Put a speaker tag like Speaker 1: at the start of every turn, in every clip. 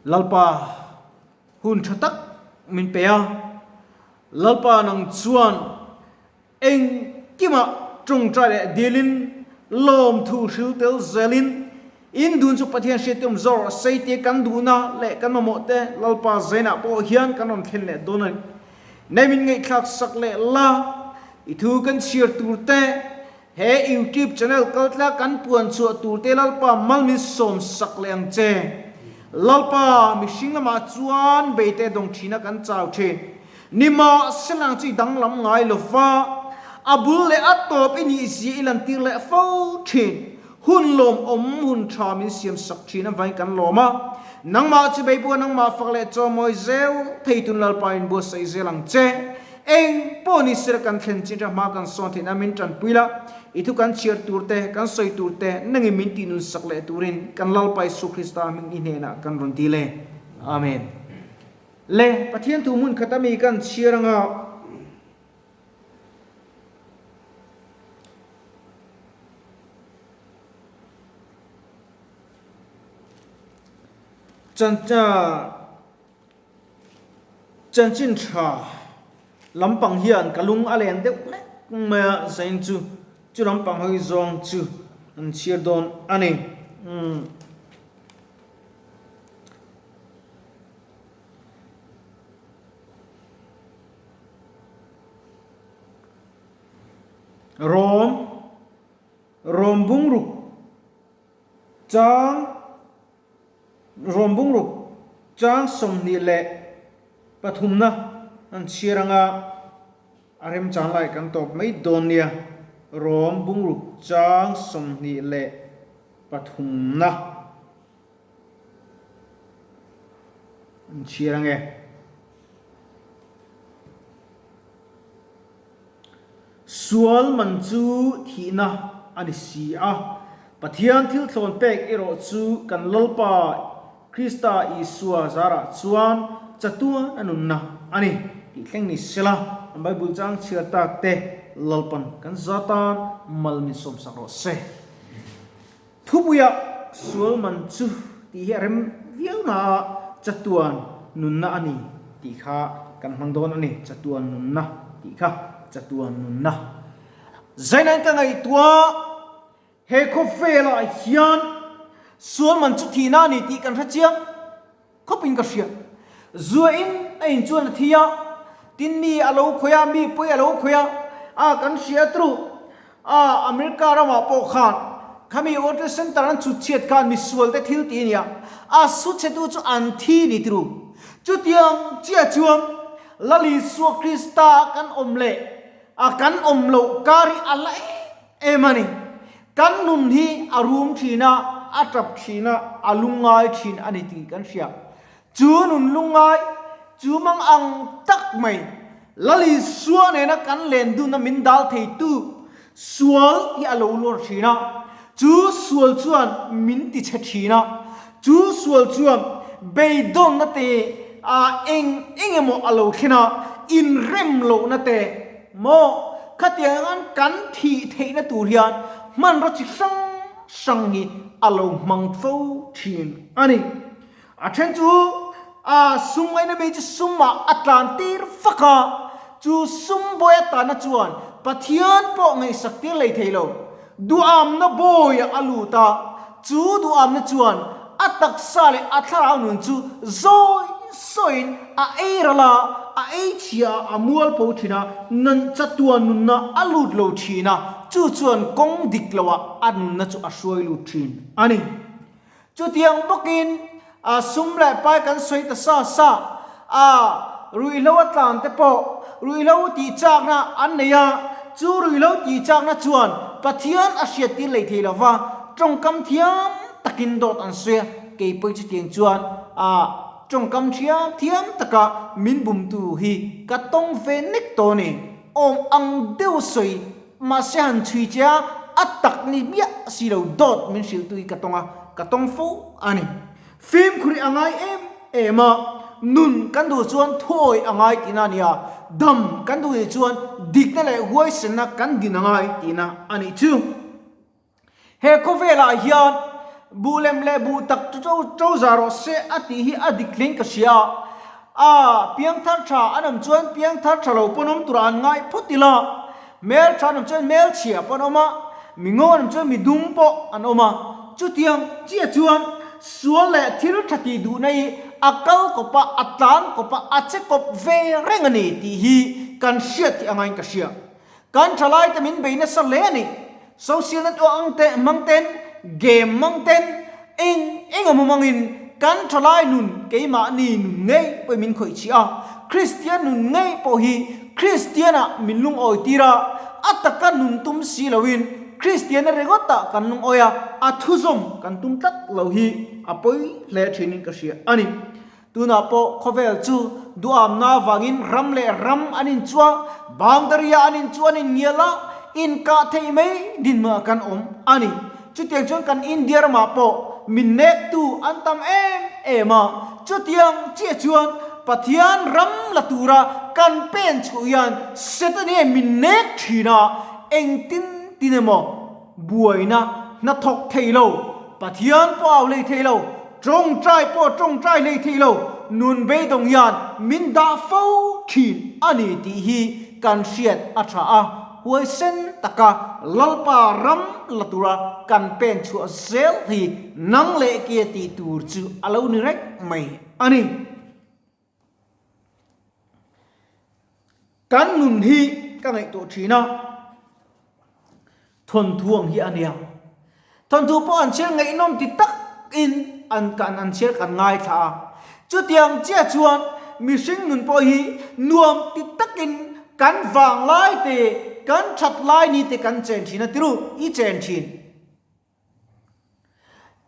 Speaker 1: Lalpa hun tha tak min pe a, Lalpa nang chuan engkimah tawngtai leh dilin lawmthu hril tel zelin in dun chu Pathian hriattiawm zawr seite kan duhna leh kan mamawh te Lalpa zainah pawh hian kan rawn thlen leh dawn a ni. Nei min ngaihthlak sak leh la, i thu kan chhiar tur te, He YouTube channel kaltla kan puan chhuah turte Lalpa mal min sawm sak leh ang che. Lalpa mihring lamah chuan beite dawng thina kan chau thin. Nimahsela chu i danglam ngai lova, a bul leh a tawp i nih zia i lantir leh fo thin. Hun lawmawm hun tha min siam sak thin avangin kan lawm a. Nangmah chu beibua nangmah fak leh chawmawi zel theitun Lalpa in buatsaih zel ang che. Eng pawh ni sir kan thlen chin hma kan sawn theihna min tanpui la, i thu kan chhiar tur te, kan sawi tur te, nangin min tih nun sak leh turin kan Lalpa Isu Krista hming i hnenah kan rawn dil e. Amen. Le, Pathian thu hmun khat ami kan chhiar anga, Chan Chanchin tha lampang hian ka lung a len deuh hlek mai a, zain chu chu lampang hawi zawng chu an chhiar dawn a ni. Rawm, rawm bungruk chang. Rawm bungruk chang 23 na an chhiar anga a remchang lai kan tawp mai dawn nia. Rawm bungruk chang 23 na an chhiar ange. Sual man chu thihna a ni si a, Pathian thil thlawn pek erawh chu kan Lalpa Krista Isua zarah chuan chatuan a nunna a ni tih thleng ni sela, an Bible chang chhiar tak te Lalpan kan za tan mal min sawmsak rawh se. Thupuiah sual man chu tih hi a rem viau na a, chatuan nunna a ni tih kha kan hmang dawn a ni, chatuan nunna tih kha, chatuan nunna. Zainain ka ngaihtuah he khawvelah hian sual man chu thihna a ni tih kan hre chiang khawpin ka hria. Zuain a in chuan a thi a, tin mi a lo khawih a, mi pawi a lo khawih a, a kan hria tru a, America ramah pawh khan khami World Trade Center an chhut chhiat khan misual te thil tih a nia, a su chhetu chu an thi ni tru. Chutiang chiah chuan Lal Isua Krista kan awm leh a kan awm loh kar hi a la em em a ni. Kan nun hi a rum thin a, a tap thin a, a lungngai thin a ni tih kan hria. Chu nun lungngai, chu mang ang tak mai, Lal Isua nena kan len dunna min dal theitu sual hi a lo lawr thin a, chu sual chuan min ti chhe thin a, chu sual chuan beidawnna te eng eng emaw a lo thlen a, inrem lohna te Maw? Khatiangan kan thih theihna tur hian hmanraw chi hrang hrang hi a lo hmang fo thin a ni. A then chu a sum ngaina mi chu sumah a tlan tir fak a, chu sum bawi a tanna chuan Pathian pawh ngaihsak tir lei thei lo. Duhamna bawiah a lut a, chu duhamna chuan a taksa leh a thlarau nun chu zawi zawiin a ei ral a, a ei chhia a, a mualpho thin a, nun chatuan nunna a lut lo thin a, chu chuan kawng dik loah a nunna chu a hruai lut thin a ni. Chutiang bawkin a sum leh pai kan sawi ta sa sa a, ruihhlo a tlan te pawh ruihhlo tih chakna an nei a, chu ruihhlo tih chakna chuan Pathian a hriattir lei thei lo va, tawngkam thiam takin dawt an sawi a, kei pawh chutiang chuan a tawngkam thiam thiam taka min bumtu hi ka tawng ve nek tawh a ni. Awm ang deuh sawi Mahse han chhui che a, a tak ni miah si lo dawt min hrilh tu hi ka tawng a, ka tawng fo a ni. Fimkhur hi a ngai em em a, nun kan duh chuan thuawi a ngai tihna a ni a, dam kan duh nih chuan dikna leh huaisenna kan din a ngai tihna a nih chu. He khawvelah hian Buh lem leh buh tak chu to to za rawh se a tih hi a dik thleng ka hria a. Piangthar tha an awm chuan piangthar tha lo pawn awm turah an ngai phawt ila. Hmel tha an awm chuan hmel chhia pawh an awm a, mi ngo an awm chuan mi dum pawh an awm a. Chutiang chiah chuan sual leh thil tha tih duhna hi a kal kawp a, a tlan kawp a, a che kawp ve reng a ni tih hi kan hriat theih angain ka hria. Kan thalaite min bei nasa hle a ni. Social network ang te hmang ten, game hmang ten, eng eng awm hmangin kan thalai nun keimahni nun ngei pawhin min khawih chih a. Kristian nun ngei pawh hi Kristianah min lungawi tir a, a taka nun tum si loin Kristianna ringawtah kan lungawi a, a thuzawm kan tum tlat lo hi a pawi hle thinin ka hria a ni. Tunah pawh khawvel chu duamna avangin ram leh ram an inchua, boundary ah an inchu an inngial a, inkah theih mai dinhmunah kan awm a ni. Chutiang chuan kan India ramah pawh min nektu an tam em em a, chutiang chiah chuan Pathian ram la tura kan pen chhuah hian Satan hian min nek thin a, engtin tin emaw buaina hnathawk thei lo, Pathian pawh au hlei thei lo, tawngtai pawh tawngtai hlei thei lo, nun beidawng hian min dah fo thin a ni tih hi kan hriat a tha a, huaisen taka Lalpa ram la tura kan pen chhuah zel hi nang leh ke tih tur chu a lo ni reng mai a ni. Kan nun hi ka ngaihtuah thin a. Thawnthu ang hi a nia. Thawnthu pawh an chhiar ngaihnawm ti takin an kan an chhiar kan ngaithla a. Chutiang chiah chuan mihring nun pawh hi nuam ti takin kan vang lai te, kan that lai ni te kan chen thin a tiru, i chen thin.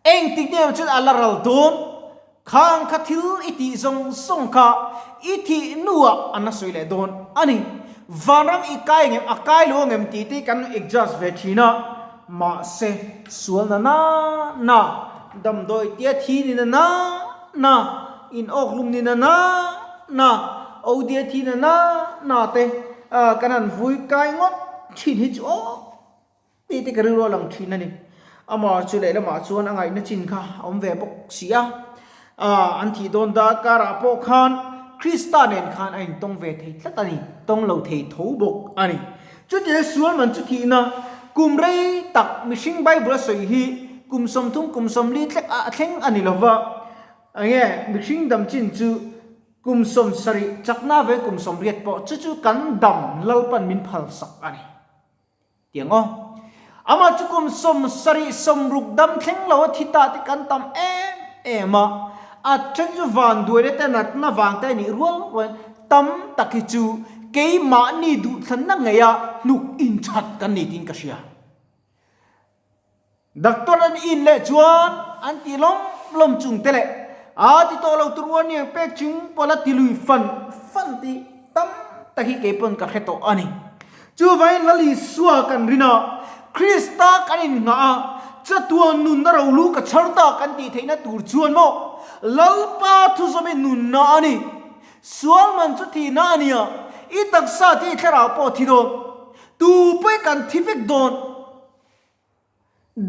Speaker 1: Engtik ni ang chuan a la ral dawn? Khang kha thil i tih zawng zawng kha i thih hnuah an la sawi leh dawn a ni. Vanram i kai ngem, a kai lo ngem tih te kan adjust ve thin a, mahse sual na na na, damdawi tia thi ni na na na, in awklum ni na na na, odia thi na na na te kan han vui kai ngawt thin hi chu aw. Tih te ka rilru a lang thin a ni. Amah chu lehlamah chuan a ngaihna chin kha a awm ve bawk si a. An thih dawn dar karah pawh khan Krista nen khan a intawng ve thei tlat a ni, tawng lo thei tho bawk a ni. Chutiang sual man chu thihna kum rei tak mihring Bible a sawi hi kum 30 kum 40 thlek a thleng a ni lova. Enge mihring dam chin chu kum 70 chakna ve kum 80 pawh chu chu kan dam Lalpan min phalsak a ni. Tiang aw. Amah chu kum 70 60 dam thleng lo a thi ta te kan tam em em a. A then chu van duai te natna vang te a nih rual rual tam tak hi chu keimahni duhthlanna ngeia hnuk inthat kan ni tiin ka hria. Doctor an in leh chuan an ti lawm lawm chung te leh a ti tawh lo tur uar niang pek chung pawh la ti lui fan fan tih tam tak hi kei pawn ka hre tawh a ni. Chuvangin Lal Isua kan rin a, Krista kan innghah a, chatuan nunna rohlu ka chhar ta kan tih theihna tur chuan maw Lalpa thuzawmin nunna a ni. Sual man chu thihna a nia, i taksa thi i thlarau pawh thi dawn. Tu pawh i kan thi vek dawn.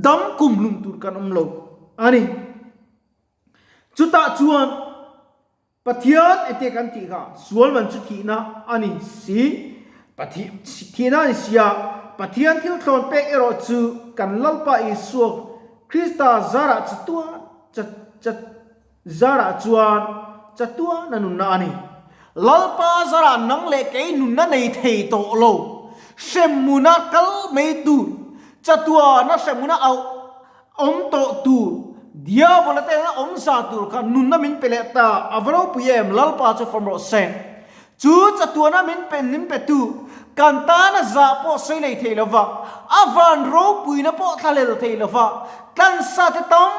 Speaker 1: Dam kum hlum tur kan awm lo a ni. Chutah chuan Pathian ete kan tih kha sual man chu thihna a ni si. Thihna a ni si a, Pathian thil thlawn pek erawh chu kan Lalpa Isua Krista zarah chatuan zarah chuan chatuan a nunna a ni. Lalpa zarah nang leh kei nunna nei thei tawh lo, hremhmuna kal mai tur, chatuana hremhmuna auh awm tawh tur, Diabola te anga awm za tur kha nunna min pe leh ta, a va ropui em, Lalpa chu fawm rawh se. Chu chatuana min pe min petu, kan tana zah pawh sawi lei thei lova, a van ropuina pawh thlalel thei lova, tlansa te tam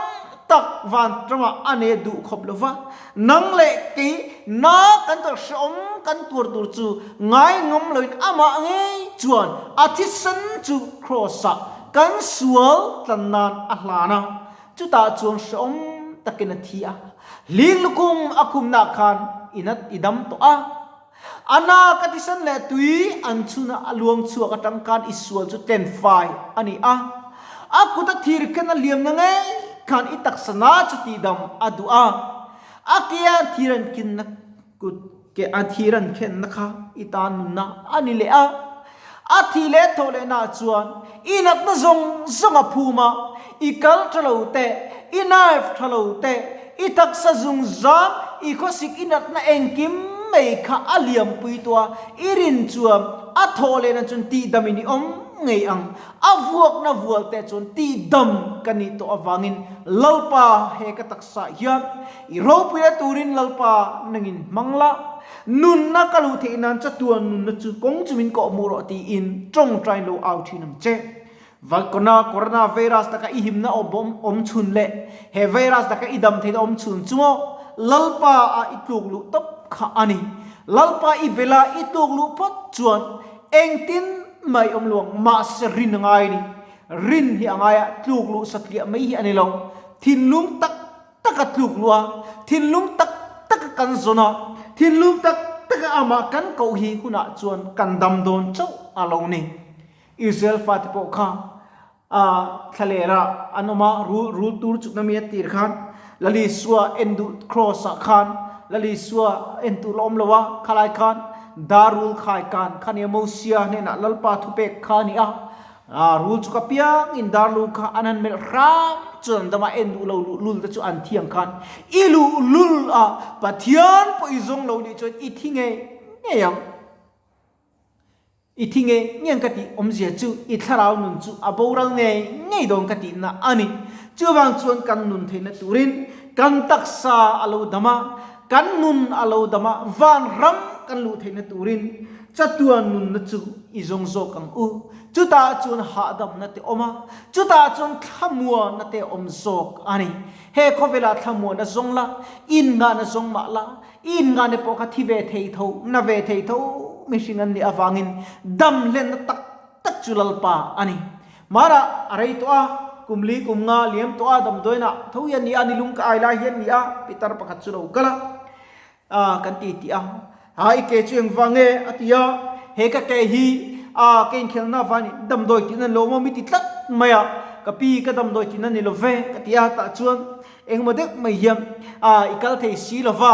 Speaker 1: tak van tangah a ne duh khawp lova, nang leh kei na kan tawrh hrehawm kan tuar tur chu ngai ngam loin amah ngei chuan a thisen chu Kraws-ah kan sual tlan nan a hlan a, chutah chuan hrehawm takin a thi a, hling lukhum a khumnah khan ina i dam tawh a. A na ka thisen leh tui an chhunah a luang chhuak atang khan i sual chu ten fai a ni a, a kut a thir khen a liamna ngei. khan i taksa na chu tihdam a duh a, a ke a thir an khinna kut ke a thir an khenna kha i tan nunna a ni leh a. A thih leh thawh lehnaah chuan i natna zawng zawng a phum a, i kal tha lo teh, i nerve tha lo teh, i taksa zung zam, i khawsik i natna engkim mai kha a liampui tawh a, i rin chuan a thawh lehna chuan tihdamin i awm ngei ang. A vuakna vual te chuan tihdam ka nih tawh avangin Lalpa he ka taksa hian i ropuina turin Lalpa nangin hmang la, nunna ka luh theih nan chatuan nunna chu kawng chu min kawhhmuh rawh tiin tawngtai lo au thin ang che. Valkawna Corona virus taka i himna awm awm chhun leh he virus taka i dam theihna awm chhun chu maw Lalpa ah i tluk luh tawp kha a ni. Lalpa i bela i tluk luh phawt chuan engtin mai awm lo ang, mahse rin a ngai a ni. Rin hi a ngai a, tluk luh satliah mai hi a ni lo. Thinlung tak taka tluk luh a, thinlung tak taka kan zawn a, thinlung tak taka amah kan koh hi hunah chuan kan dam dawn chauh a lo ni. Israel fate pawh kha a thlalera an awm a, rul rul tur chukna mi a tir khan Lalisua en duh cross ah khan Lalisua en tur la awm lo a, khalai khan dar rul khai kan kha nia Mosia hnenah Lalpa thupek kha a ni a, a rul chuk apiangin dar lu kha an han melh hram chuan an dama en duh lo luh lul te chu an thiang khan i luh lul a, Pathian pawh i zawng lo nih chuan i thi ngei ngei ang. I thi ngei ngei ka tih awmzia chu i thlarau nun chu a boral ngei ngei dawn ka tihna a ni. Chuvang chuan kan nun theihna turin kan taksa a lo dam a, kan nun a lo dam a, vanram kan luh theihna turin chatuan nunna chu i zawng zawk ang u. Chutah chuan hahdamna te awm a, chutah chuan thlamuana te awm zawk a ni. He khawvelah thlamuana zawng la, innghahna zawng mah la, I innghahna pawh kha thi ve thei tho, na ve thei tho mihring an nih avangin dam hlenna tak tak chu Lalpa a ni. Mara a rei tawh a, kum li kum nga liam tawh a, damdawiinah tho hi a ni a, nilung ka ai lai hian ni a, pitar pakhat chu lo kal a, a kan ti tih a, ha i ke chu engvang nge a ti a, he ka ke hi a ke inkhelhna avangin damdawi tihna ni lo maw mi ti tlat mai a, ka pi ka damdawi tihna ni lo ve ka ti a, tah chuan Engemaw deuh mai hian a i kal thei si lova,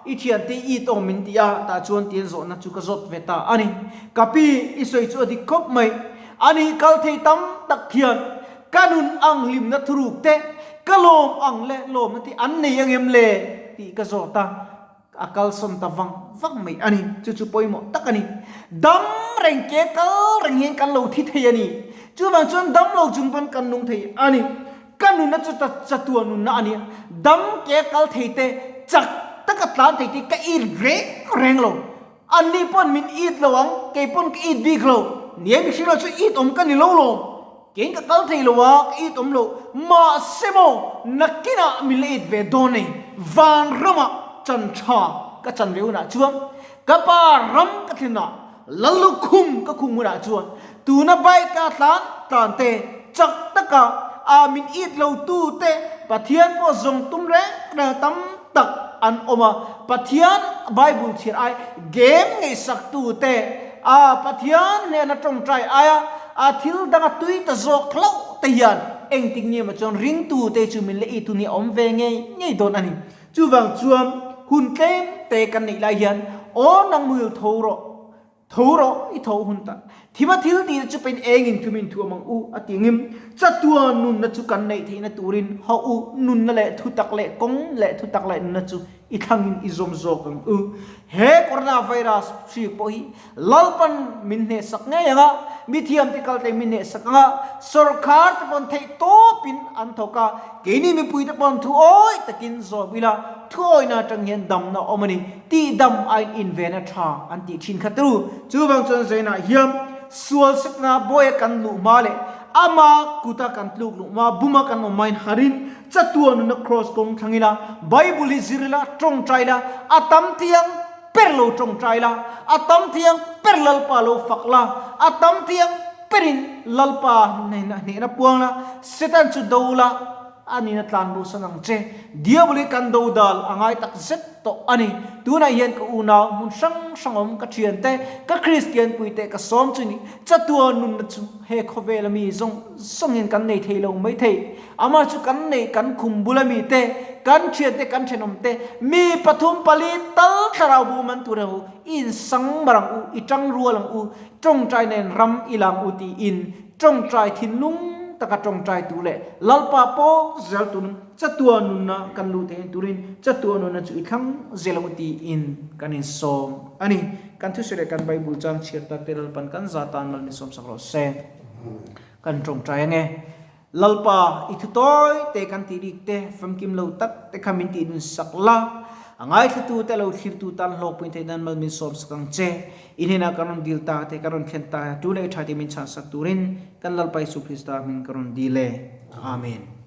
Speaker 1: i thiante i it awm min ti a, tah chuan tian zawhna chu ka zawt ve ta a ni. Ka pi, i sawi chu a dik khawp mai. Ani kal thei tam tak hian ka nun ang hlimna thuruk te, ka lawm ang leh lawmna te an nei angem le tih ka zawt a, a kalsawn ta vang vang mai a ni. Chu chu pawimawh tak a ni. Dam reng ke kal reng hian kan lo thi thei a ni. Chuvang chuan dam lo chung pawn kan nung thei a ni. Ka nunna chu ta chatua nunna a nia. Dam ke kal thei te, chak taka tlan thei te ka it reng reng lo. Anni pawn min it lo ang, kei pawn ka it bik lo. Nia mihring lo chu it awm ka ni lo lawm. Keiin ka kal thei lo a, ka it awm lo. Mahse maw, nakinah min la it ve dawn nei. Vanramah chan tha ka chan ve hunah chuan ka pa ram ka thlenah Lallukhum ka khum hunah chuan tuna bike a tlan tlan te, chak taka a min it lo tu te Pathian pawh zawng tum reng reng tam tak an awm a, Pathian Bible chhiar ai game ngaihsak tu te a Pathian hnena tawngtai aia a thil danga tui ta zawk hlauh te hian engtik ni emaw chuan ringtu te chu min la it tu ni a awm ve ngei ngei dawn a ni. Chuvang chuan hun tlem te kan neih lai hian aw nang muil tho rawh, tho rawh i tho hun ta. Thima thil tih te chu pein engin thumin thuam ang u a ti ngim. Chatuan nunna chu kan neih theihna turin hauh u, nunna leh thutak leh kawng leh thutak leh nunna chu i thlangin i zawm zawk ang u. He coronavirus hri pawh hi Lalpan min hnehsak ngei ang a, mithiam te kaltleng min hnehsak ang a, sawrkhar te pawn theih tawpin an thawk a, keini mipui te pawn thu awi takin zawm ila, thu awina atang hian damna a awm a ni, tih dam aiin inven a tha an tih thin kha turu. Chuvang chuan Zainah hian sual sekna bawia kan luh hma leh ama kuta kan tluk luh hma buma kan awm hmain harin chatuan nuna kraws kawng thlang ila, Bible hi zir ila, tawngtai ila, a tam thiang Per lo tawngtai la, a tam thiang per Lalpa lo fak la, a tam thiang perin Lalpa hnehna puang la, Satan chu do la. A nihna tlan bosan ang che. Diabol hi kan dodal a ngai tak zet tawh a ni. Tunah hian ka unau hmun hrang hrang awm ka thiante, ka Kristian puite ka sawm chu ni. Chatuan nunna chu he khawvela mi zawng zawng hian kan nei thei lo mai thei. Amah chu kan neih kan khum bula mite, kan thiante kan thenawmte, mi pathum pali tal thlarau bu man tur ho i insang mar ang u, i tang rual ang u, tawngtai nen ram i lang u tiin tawngtai thinlung taka tawngtai tu leh Lalpa pawl zel tun chatuan nunna kan luh theih turin chatuan nunna chu i thlang zel ang u tiin kan insawm a ni. Kan thusawi leh kan Bible chang chhiar tak te Lalpan kan za tan mal min sawmsak rawh se. Kan tawngtai ange. Lalpa, i thu tawi te kan tih rik te, famkim lo tak te kha min tih nun sak la. A ngaithlatu te lo thlirtu tan hlawkpui theih nan mal min sawm sak ang che. I hnenah kan rawn dil ta te, kan rawn thlen ta, tu leh tha te min chhan sak turin kan Lalpa Isu Krista hming ka rawn dil e. Amen.